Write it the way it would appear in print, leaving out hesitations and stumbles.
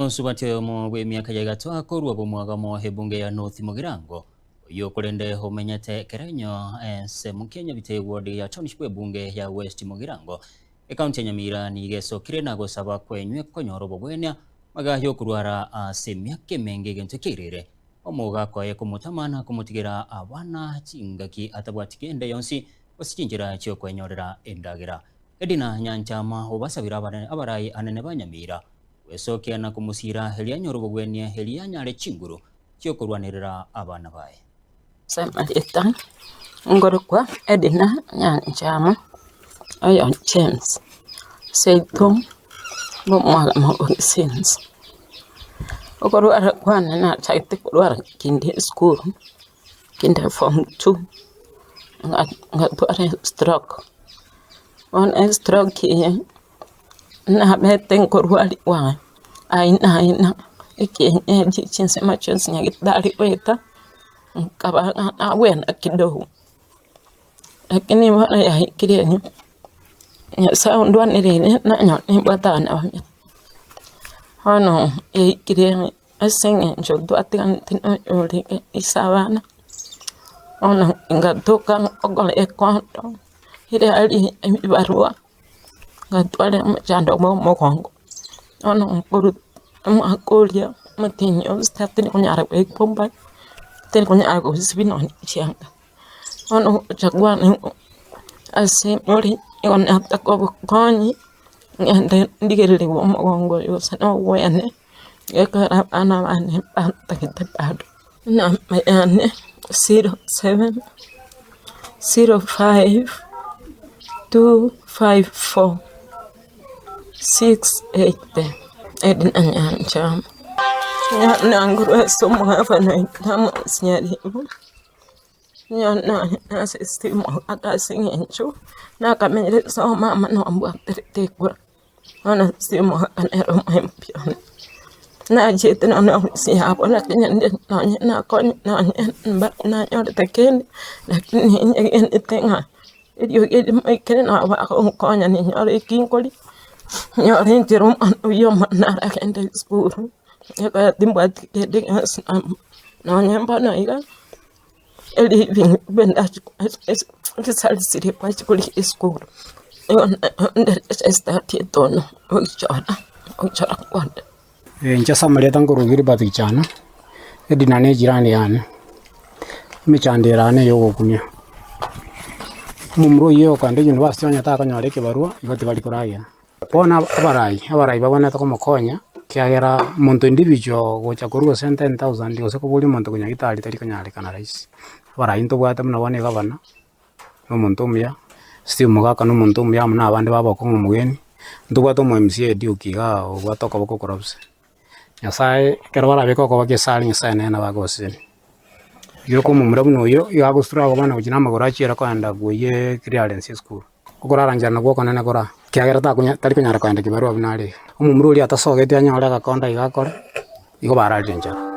Mosubati oyomo bw'emiaka ya igatwa korwa bomwagamo ebunge ya North Mugirango, oyio korende omenyete Kerenyo ensemo kia Nyabite ward ya Township ebunge ya West Mugirango, ekaunti ya Nyamira nigo esokire na gosaba kwenywe konyora obobwenia magega y'okorwara ase emiaka emenge egento kiairire omogaka oye komotama na komotigera abana chingaki atabwati kende yonsi gose chinchera chiokwenyorera endagera. Edina Nyanchama obasabire abarai anene ba Nyamira Gwesokia na komosiira, erio anyore obogwenia, erio anyare chinguru chi'okorwanerera abana baye. Ase amarieta nkorokwa Edna Nyanchama, oyo James, seito omwalimu o Gisinsi. Okorwara kwane nachagete korwara kinde esukuru, kinde form two, ngatwara estroke. Bono estroke eye. Nabete nkorwarigwa aina aina, ekienyeji chinsemo chionsi nyagetari goeta, nkaba ng'a nabwena kidogo, lakini bono yaikire ime, Nyasaye ondwanereire nanyora nimbwate abana babere, bono yaikire ng'a ase eng'encho twatiganete na oyorenge ise abana, bono ngatoka nkogora ekondo, ere ebibarua. Ngatwara omochando bwa omogongo, bono nkoru omwaka oria omotienyi o tari konyara goekumba, tari konyara gosibia nonye chianga. Bono ogocha kwane ase more nigo nataka obokonyi, ng'ende ndigererigwe omogongo oyo gose nobwene, ekero abana bane bantagete bado. Enamba yane 07 05 254 680 Edna Nyanchama. Nangurwe ase omogabana oito Amos Nyaribo, ase ase eng'encho nakamenyire ase omama nambwaterete ekura. Bono ase omogaka nere omoembi one, nachiete nonya ofisi yabo lakini inde nonye nakonya nonye mba nanyorete kende, lakini ninyegenete ng'a eriogi eri maikere nabo bagonkonya ninyore eki nkoria, nyore enchera omwana oyio omonene aragende esukuru, ekero timbwati kende gionsi nonye mbono iga. Inche ase amarieta nkorwa Gilbert Gichana, Edna ne ejirani yane, emechando ere aa neya ogokumia. Omomura oyio okogenda university onye takonyora ekebarua igo tibari koragera. Bono abarai, abarai babwenerete komokonya, ekiagera omonto individual gocha korwa gose 10,000 gose koboria omonto konya gitari tari konyarekana rahisi. Abarai ntobwate buna bono egavana, na omonto omuya, Steve Mogaka na omonto omuya amo na abande babo okong'a omogeni, ntobwate omo MCA Duke igaa obwate okoboko okorabu se. Nyasaye ekero barabeke okoboko ase are Nyasaye nere nabo agosesenia. Riroka omomura buna oyio, igo agostruggle bono gochia na amagoro achiere kogenda koiyia clearance esukuru. Okorarancherana nakwo okonene kore aa, ekiagera takonya tari konyara kogenda kibarua buna are iga. Omomura oria atasogeti anyore agakonda iga akore, igo bararire enchara.